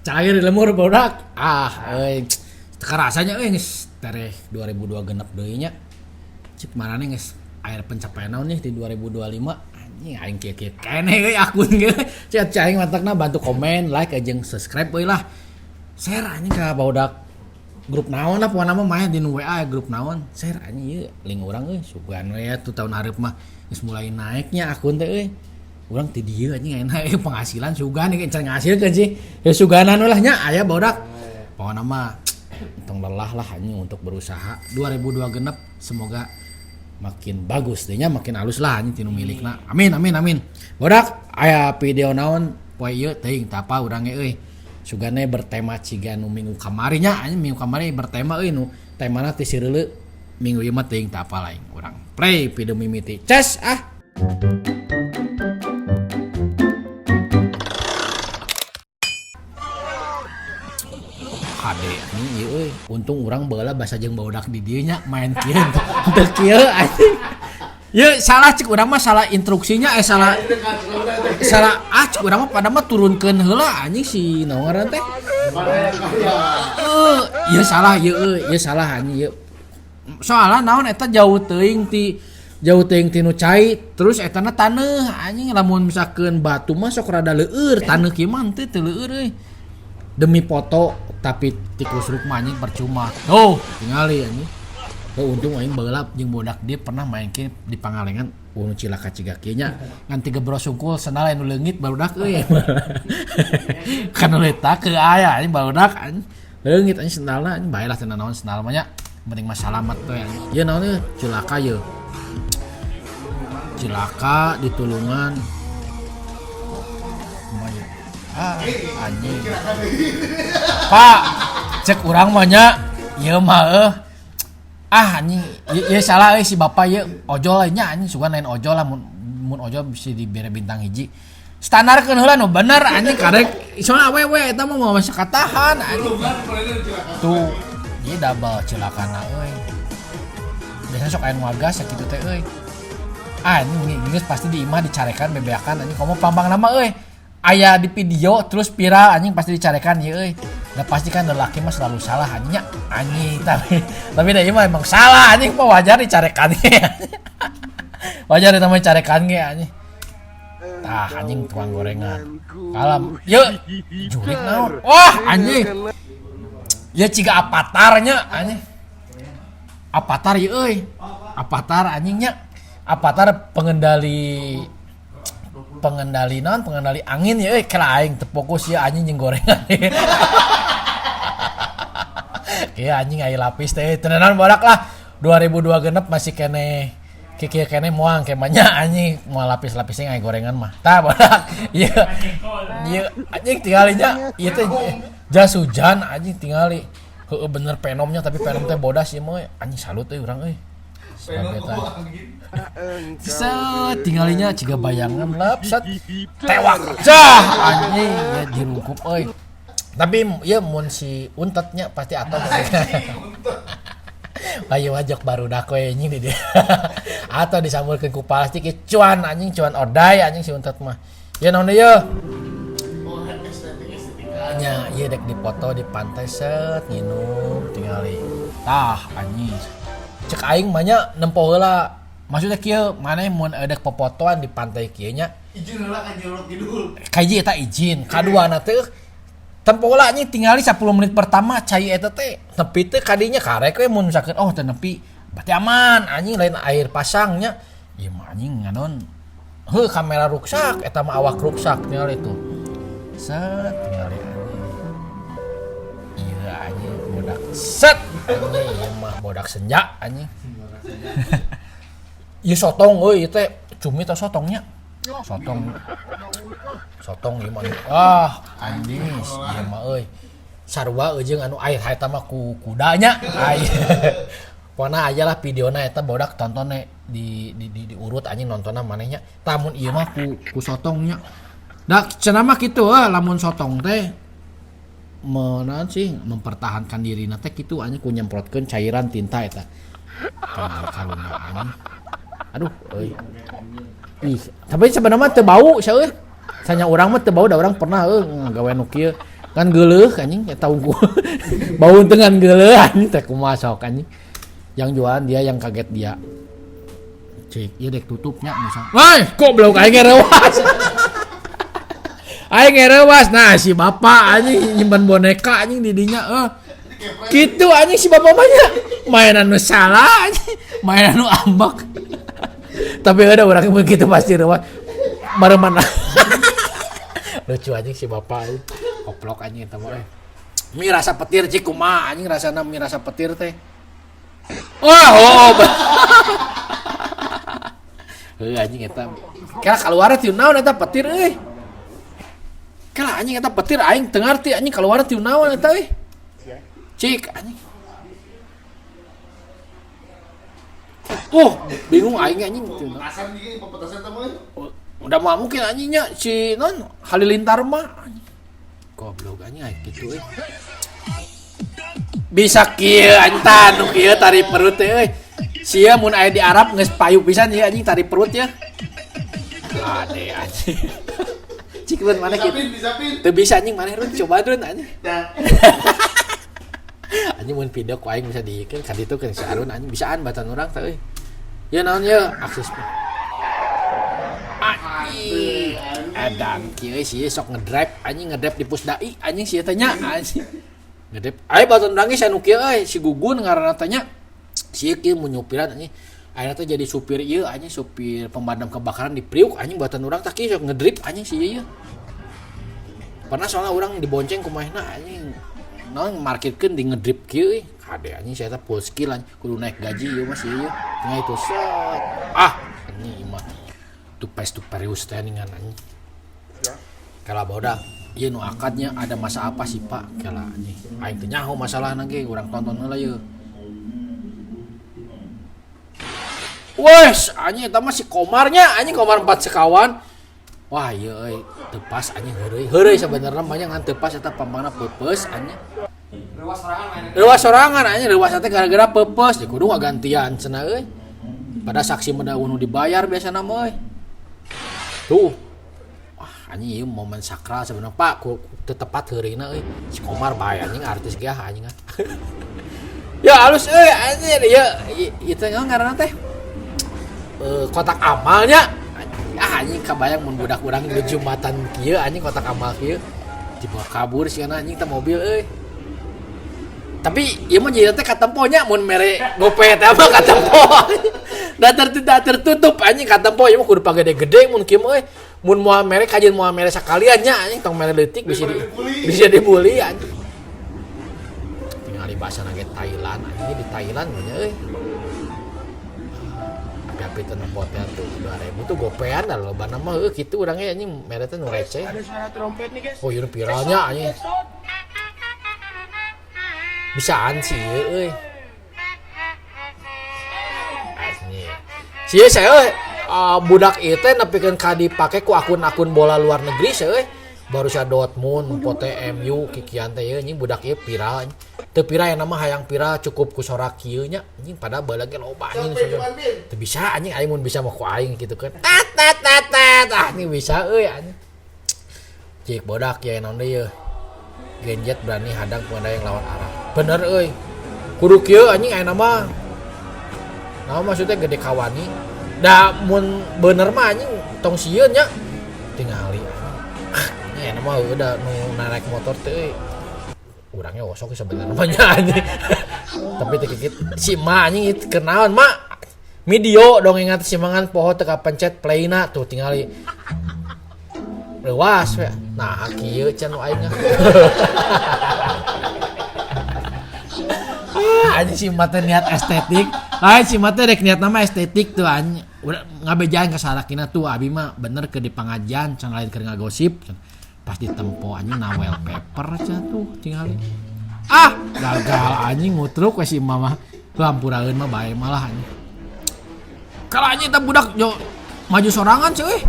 Cair di lemur bodak. Ah, euy. Karasanya euy geus tereh 2002 genep deui nya. Cik marane geus aya pencapaian naon nih di 2025. Anjing aing kieu-kieu keneh euy akun ge. Cik aing mantakna bantu komen, like jeung subscribe euy lah. Share anjing ka barudak grup naon lah pokona mah main di WA grup naon. Share anjing ieu link urang euy sugan we tuh tahun hareup mah geus mulai naiknya akun teh euy. Urang ti dieu anjing ayeuna euy penghasilan sugan ieu can ngahasilkeun sih. Ya suganan we lah nya aya barudak. Pokona mah tong lelah lah anjing untuk berusaha. 2002 genep semoga makin bagus deh nya, makin halus lah anjing tinu milikna. Amin amin amin. Barudak aya video naon poe ieu teuing teu apa urang ge euy. Sugane bertema ciga nu minggu kamari nya anjing minggu kamari bertema euy nu temana ti sireuleu minggu ieu mah teuing teu apa lain urang play video mimiti. Ces ah. HD anjing ieu euy. Untung urang baheula basa jeung barudak di dieu nya main kieu teu kieu anjing. Ye salah cik urang mah salah instruksinya salah salah ah cik urang mah pada mah turunkeun heula anjing si naon ngaran teh. Heeh, ieu salah ieu euy, ieu salah anjing ieu. Soalna naon eta jauh teuing ti jauh teuing ti nu cai terus etana taneuh anjing lamun misalkeun batu mah sok rada leueur taneuh kieu mah henteu teu leueur euy. Demi foto tapi tikus ruk mah anjing percuma. Tuh tingali anjing. Oh, untung aing baheula jeung bodak dia pernah main ke di Pangalengan unu cilaka ciga kieu nya ngan tiga bro sungkul sendal anu leungit barudak euy. Kan letak ke aya anjing barudak anjing. Leungit anjing sendalna anjing bae lah teu naon sendal mah nya. Penting mah salamet we anjing. Ieu naon ieu cilaka ieu. Cilaka ditulungan. Kumaha ieu? Ah anjing. Pak, cek urang mah nya ieu mah eueuh. Ah anjing, ieu salah euy si bapak ieu ojol nya anjing sugan lain ojol lah mun ojol bisa dibere bintang hiji. Standarkeun heula nu bener anjing karek soalna awewe eta mah moal masuk katahan anjing. Tuh, ieu double cilakana euy. Biasana sok aya nu ngagas sakitu teh euy. Ah anjing geus pasti di imah dicarekan bebeakan anjing komo pambang nama euy. Aya di video terus viral anjing pasti dicarekan ieu euy. Da pasti kan lelaki mah selalu salah anjing nya. Anjing tapi da ieu mah emang salah anjing mah wajar dicarekan ge. Wajar eta mah dicarekan ge anjing. Tah anjing tukang gorengan. Kalam yeuh jurik naon. Wah anjing. Ieu ciga avatar nya anjing. Avatar ieu euy. Avatar anjing nya. Avatar pengendali pengendali naon pengendali angin ya euy kela aing teu fokus ya anjing jeung gorengan. Kieu anjing aya lapis teh teu naon bodak lah 2002 genep masih keneh kieu keneh moal ke mah nya anjing moal lapis-lapisnya aya gorengan mah. Tah bodak. Ieu ieu anjing tingali nya ieu teh jas hujan anjing tingali. Heueuh bener penomnya tapi penom teh bodas ieu mah anjing salut euy urang euy. Set tinggalinya ciga bayangan lep set tewak cah anjing ya dirungkup euy. Tapi ya mun si untetnya pasti atau ayo wajok barudak we anjing di dia. Atau disambulkeun ku plastik ya cuan anjing cuan odai anjing si untet mah. Ya naon deui yeuh? Nya ieu dek dipoto di pantai set nginum tingali. Tah anjing. Cek aing mah nya nempo heula. Maksudnya kieu maneh mun edek popotoan di pantai kieu nya. Izin heula ka Nyolok Kidul. Kahiji eta izin, kaduana teh tempo heula anjing tingali 10 menit pertama cai eta teh nepi teh kadinya karek we mun misalkeun oh teu nepi berarti aman anjing lain air pasang nya. Ieu mah anjing ngadon heuh kamera ruksak eta mah awak ruksak tingali tuh. Set tingali anjing. Ieu anjing bodak set anjing ieu mah bodak senja anjing. Ieu sotong euy ieu teh cumi teh sotongnya. Sotong. Sotong ieu mah. Ah anjing ieu mah euy. Sarua euy jeung anu air eta mah ku kudanya. Pokona aya lah videona eta bodak tonton di diurut anjing nontonna manehnya. Tamun ieu mah ku sotongnya. Da cenah mah kitu euy lamun sotong teh menaon sih mempertahankan dirina teh kitu anjing ku nyemprotkeun cairan tinta eta. Karunya anjing. Aduh euy. Ih, tapi sebenarnya mah teu bau sia euy. Sanya urang mah teu bau da urang pernah euy ngagawe nu kieu. Kan geuleuh anjing eta unggul. Bau dengan geuleuh anjing teh kumaha sok anjing. Yang jualan dia yang kaget dia. Cik, ieu dek tutupnya misal. Woi, goblok aing ngerewas. Aing ngerewas. Nah, si bapak anjing nyimpan boneka anjing di dinya eh. Gitu anjing si bapak mah nya. Mainan nu salah anjing, mainan nu ambek. Tapi ada orang begitu pasti rewas. Maremana. Lucu anjing si bapak anjing. Koplok anjing eta mah. Mi rasa petir cik kumaha anjing rasana mi rasa petir teh. Wah, oh, heuh anjing eta. Kira kaluar ti naon eta petir euy. Kira anjing eta petir aing teu ngarti anjing kaluar ti naon eta euy. Cik anjing. Bingung aing anjing teu naon. Petasan iki, petasan teh mah. Udah mah mungkin anjingnya si non Halilintar mah. Goblok anjing aing kitu euy. Bisa kieu anjing tah nu kieu tari perut teh euy. Sia mun aya di Arab geus payu pisan ieu anjing tari perut ya. Ade anjing. Cik run maneh kitu. Bisa pin. Teu bisa anjing maneh run coba run anjing. Dah. Anjing mun video ku aing bisa diikeun ka ditu kan si Arun anjing bisaan batan urang teh euy. Ieu naon ieu akses. Anjing. Edan kieu sih sok ngedrive anjing ngedrive di Pusdai anjing sieun teh nya anjing. Ngedrive. Aya batan urang ge anu kieu euy si Gugun ngaranna teh nya. Sieun kieu mun nyupiran anjing. Ayeuna teh jadi supir ieu anjing supir pemadam kebakaran di Priuk anjing batan urang tah kieu sok ngedrive anjing si ieu. Pernah soalnya urang dibonceng ku manehna anjing. Naon marketkeun di ngedrip kieu euy. Kade anjing saya teh full skill anjing kudu naik gaji ieu mah si ieu. Tinggal itu set. Ah, anjing ieu mah. Tuh pes tuh perius teh ningan anjing. Kala bodak, ieu nu akadnya ada masa apa sih Pak? Kala anjing. Aing teu nyaho masalahna ge urang tonton heula ieu. Wes, anjing eta mah si Komarnya, anjing Komar 4 sekawan. Wah, ieu euy, teu pas anjing heureuy. Heureuy sabenerna mah nya ngan teu pas eta pamangna peupeus anjing. Reuwas sorangan main. Reuwas sorangan anjing, reuwas teh gara-gara peupeus, di kudu ngagantian cenah euy. Pada saksi mah da nu dibayar biasana mah euy. Tuh. Wah, anjing ieu momen sakral sebenarnya Pak, ku teu tepat heureuyna euy. Si Komar bae anjing artis ge anjing. Ya halus euy anjir ieu ieu teh naon ngaranna teh? Kotak amalnya. Ah anjing kabayang mun budak urang di Jumatan kieu anjing kotak amal kieu dibawa kabur sieuna anjing teh mobil euy. Tapi ieu mah jadi teh katempo nya mun mere gope teh mah katempo. Da tertutup anjing katempo ieu mah kudu pagede-gede mun kieu mah euy. Mun moal mere kajeun moal mere sakalian nya anjing tong mere leutik bisa bisa dibully anjing. Tinggal di bahasa ge Thailand anjing di Thailand mah nya euy. Api-api teh nempotnya tuh 2000 tuh gopean dah loba nama heuh kitu urang ge anjing mere teh nu receh. Ada suara trompet nih guys. Oh ieu viralnya anjing. Bisaan sih ieu euy. Anjing. Sieun saya budak ieu teh nepikeun ka dipake ku akun-akun bola luar negeri saya euy. Borussia Dortmund, pote MU kikian teh ieu anjing budak ieu viral anjing. Teu viral yang nama hayang viral cukup ku sorak kieu nya anjing padahal baheula ge loba anjing. Teu bisa anjing aing mun bisa mah ku aing kitu kan. Tat tat tat tat ah anjing bisa euy anjing. Cik bodak ya naon deui yeuh. Genjet berani hadang pengendara yang lawan arah. Bener euy. Kudu kieu anjing ayeuna mah. Nah maksudnya gede kawani. Da mun bener mah anjing tong sieun nya. Tingali anjing. Ah, nya mah udah nu naik motor teh euy. Urangnya osok sebenarnya mah nya anjing. Tapi teh kikit si ma anjing itu kenaon ma. Video dong ingat si mangan poho teu kapencet playna tuh tingali. Leuwas we. Nah kieu can nu aing. Ah anjing si ma teh niat estetik. Lain si ma teh rek niat nama estetik tuh anjing. Udah ngabejaan ka sarakina tuh abi mah bener ke di pangajian can lain keur ngagosip. Pas ditempo anjing nawel paper cenah tuh tingali. Ah, gagal anjing ngutruk we si mama. Lampuraeun mah bae malah anjing. Kalau anjing teh budak jo maju sorangan cuy.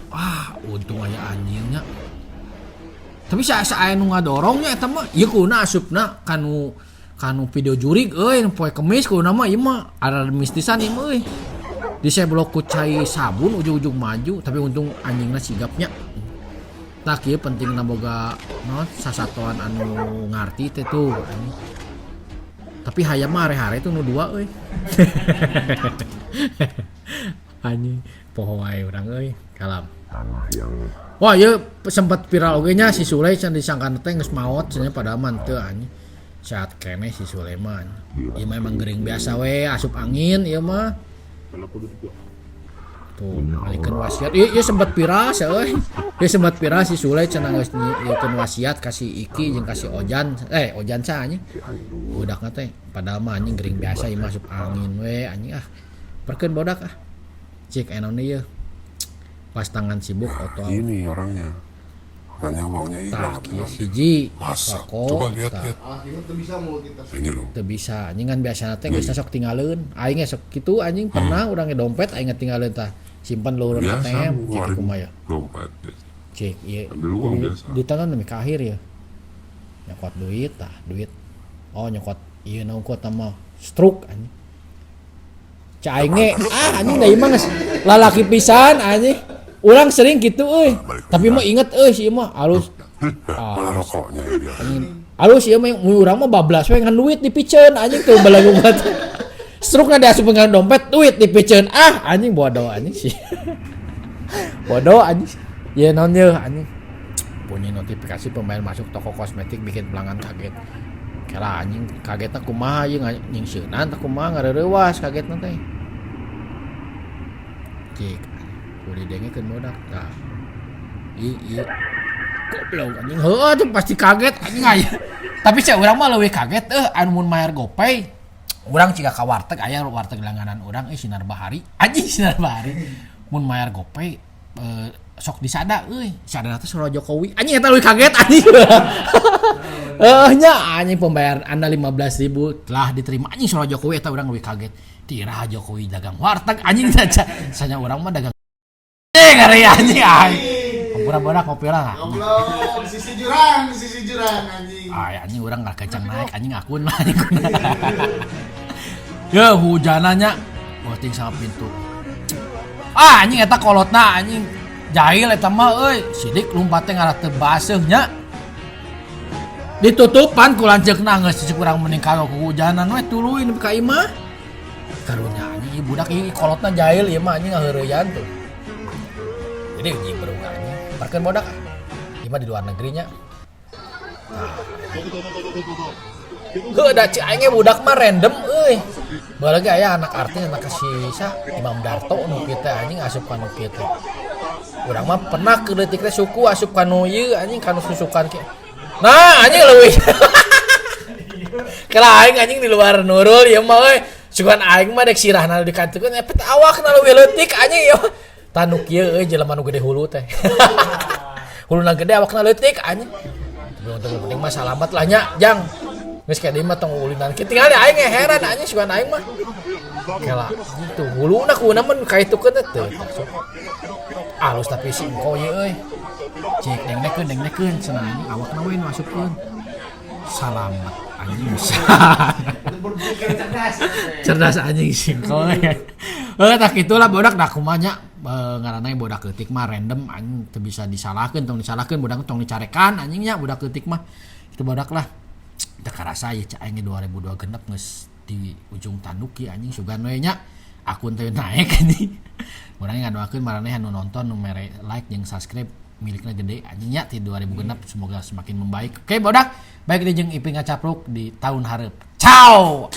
Ah, untung aya anjingnya. Tapi aya nu ngadorongnya eta mah ieu kuduna asupna kanu video jurig euy poe Kemis kuduna mah ieu mah ada mistisan ieu mah euy. Diseblok ku cai sabun ujung-ujung maju tapi untung anjingna sigapnya. Tah kieu pentingna boga naon sasatoan anu ngarti teh tuh anjing. Tapi hayam mah hare-hare tuh nu dua euy. Anjing poho wae urang euy, kalam. Tanah yang Wah, ieu sempat viral oge nya si Sule can disangka teh geus maot cenah, padahal mah teu anjing. Sehat keneh si Sule mah anjing. Ieu mah emang gering biasa we, asup angin ieu mah. Tuh, alikeun wasiat. Ieu ieu sempat viral sia euy. Ieu sempat viral si Sule cenah geus nyieun wasiat ka si Iki jeung ka si Ojan. Eh, Ojan saha anjing? Budakna teh padahal mah anjing gering biasa ieu mah, asup angin we anjing ah. Perkeun bodak ah. Cik enon ieu. Pas tangan sibuk oto Ini orangnya. Katanya uangnya hilang. Tah kieu hiji Masa? rokok. Coba lihat, Tah. lihat. Ah, ini tuh bisa multitask. Ini loh. Teu bisa anjing kan, biasana teh geus sok tinggaleun aing ge sok kitu anjing, pernah urang ge dompet aing tinggalin, tah simpan luhur Biasa ATM cek ngeluarin kumaha ya. dompet. Cek ieu. Ambil uang biasa. Ditonton demi ke akhir ya, nyokot duit, tah duit, oh nyokot ieu naon kuat mah stroke anjing. Cek aing ge ah anjing, da ieu mah geus lalaki pisan anjing, urang sering gitu euy, tapi mah inget euy, si ieu mah alus. Malah rokoknya ya dia. Anjing alus ieu mah, mun urang mah bablas we ngan duit dipiceun anjing, teu balagu banget. Stroke na diasup dengan dompet, duit dipiceun, ah anjing bodoh anjing sih, bodoh anjing ya. Naon ye anjing, bunyi notifikasi pembayaran masuk toko kosmetik bikin pelanggan kaget. Kira anjing kagetna kumaha ieu, nyingsieunan tah kumaha, ngareurewas kagetna teh. Cik kudu didengekeun bodak tah. Ih, ieu goblok anjing, heueuh tuh pasti kaget anjing aya. Tapi cek urang mah leuwih kaget anu mun mayar GoPay. Urang ciga ka warteg, aya warteg langganan urang euy, Sinar Bahari anjing. Sinar Bahari mun mayar GoPay sok disada euy, sadana teh suara Jokowi anjing, eta leuwih kaget anjing. Eh nya anjing, pembayaran Anda 15.000 telah diterima anjing, suara Jokowi, eta urang leuwih kaget. Tira Jokowi dagang warteg anjing saja sanya, urang mah dagang ngeri anjing aing. Hampura bodak, ngopi lah. Goblok, sisi jurang, sisi jurang anjing. Ay, anjing urang nggak kencang naik anjing, akun lah anjing. Ya hujananya posting sama pintu. Ah anjing, eta kolotna anjing. Jahil eta mah euy, sidik lompatnya ngarah teu baseuh nya. Ditutupan ku lanceukna, geus cicik urang mending kalau kehujanan we tuluy nepi ka imah. Karunya anjing ieu budak ieu kolotna jahil ieu mah anjing, ngaheureuyaan tuh. Jadi jibrung anjing. Parkeun bodak ah. Ieu mah di luar negerinya. Heuh da cik aing ge budak mah random euy. Bae lagi aya anak artis, anak si sa Imam Darto nu kieu teh anjing, asup ka nu kieu teh. Urang mah pernah ke leutik teh suku asup ka nu ieu anjing, ka nu susukan kieu. Nah anjing leuwih. Kela aing anjing di luar Nurul ieu mah euy. Sugan aing mah dek sirahna dikantukeun epet awakna leuwih leutik anjing ieu mah. Tah nu kieu euy, jelema nu gede hulu teh. Huluna gede, awakna leutik anjing. Tapi untuk penting mah salamat lah nya, Jang. Geus kayak dia mah tong ulinan. Kieu tinggal aing ge heran anjing, sugan aing mah. Kela gitu huluna kuna mah kaitukeun teh teu. Alus tapi si engko ieu euy. Cik dengdekeun dengdekeun cenah anjing, awakna we nu asupkeun. Salamat anjing bisa. Berpikir cerdas. Cerdas anjing si engko. Eh tak itulah bodak dah kumaha nya, ngaranna bodak leutik mah random anjing, teu bisa disalahkeun, tong disalahkeun budak, tong dicarekan anjing nya budak leutik mah. Itu bodak lah. Teu karasa ieu cek aing 2002 genep geus di ujung tanduk ieu anjing, sugan we nya akun teh naik anjing. Urang ngadoakeun maraneh anu nonton, nu mere like jeung subscribe, milikna gede anjing nya ti 2000 genep, semoga semakin membaik. Oke bodak, baik di jeung Iping ngacapruk di tahun hareup. Ciao.